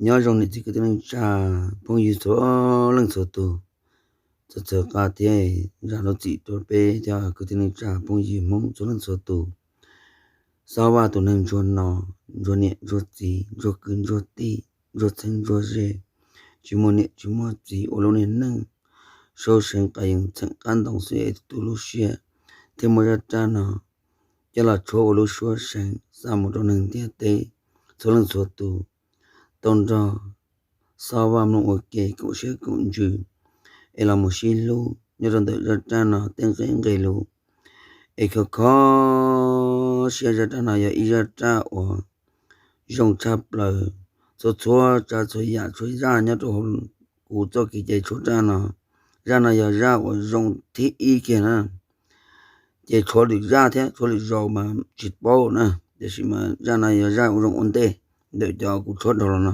Nyob zoo niam txiv kwv tij neej tsa phooj ywg txhua leej txhua tus, txawm txawm qa thiab zam lub txim rau peb thiab kwv tij neej tsa phooj ywg Hmoob txhua leej txhua tus. Xob Vaj tus neeg ntsuag no, ntsuag niam ntsuag txiv, ntsuag kwv ntsuag tij, ntsuag txheeb ntsuag ze, tsis muaj niam tsis muaj txiv ua lub niag neej sau seev qas yees txheem qab ntoo xwb es tu lub siab thiaj muab zaj raj no coj los tshuab ua lub suab seev xa mus rau neeg ntiaj teb txhua leej txhua tus tau nrog Xob Vaj mloog ua ke koom siab koom ntsws es los mus sib hlub nyob rau ntawm zaj raj no tej nqe nqe lus es khov kho siab. Zaj raj no yog ib zaj raj uas zoo tshaj plaws txhua txhua tsav txhua yam txhua zaj nyob rau hauv kuv txoj kev cai tshuab raj no. Zaj no yog zaj uas zoo thib ib kiag na, ces tshuav lwm zaj thiab tshuav lwm zaus mas tsis paub na, tiam sis mas zaj no yog zaj uas zoo ua ntej ntawm cov kuv tshuab dhau los no.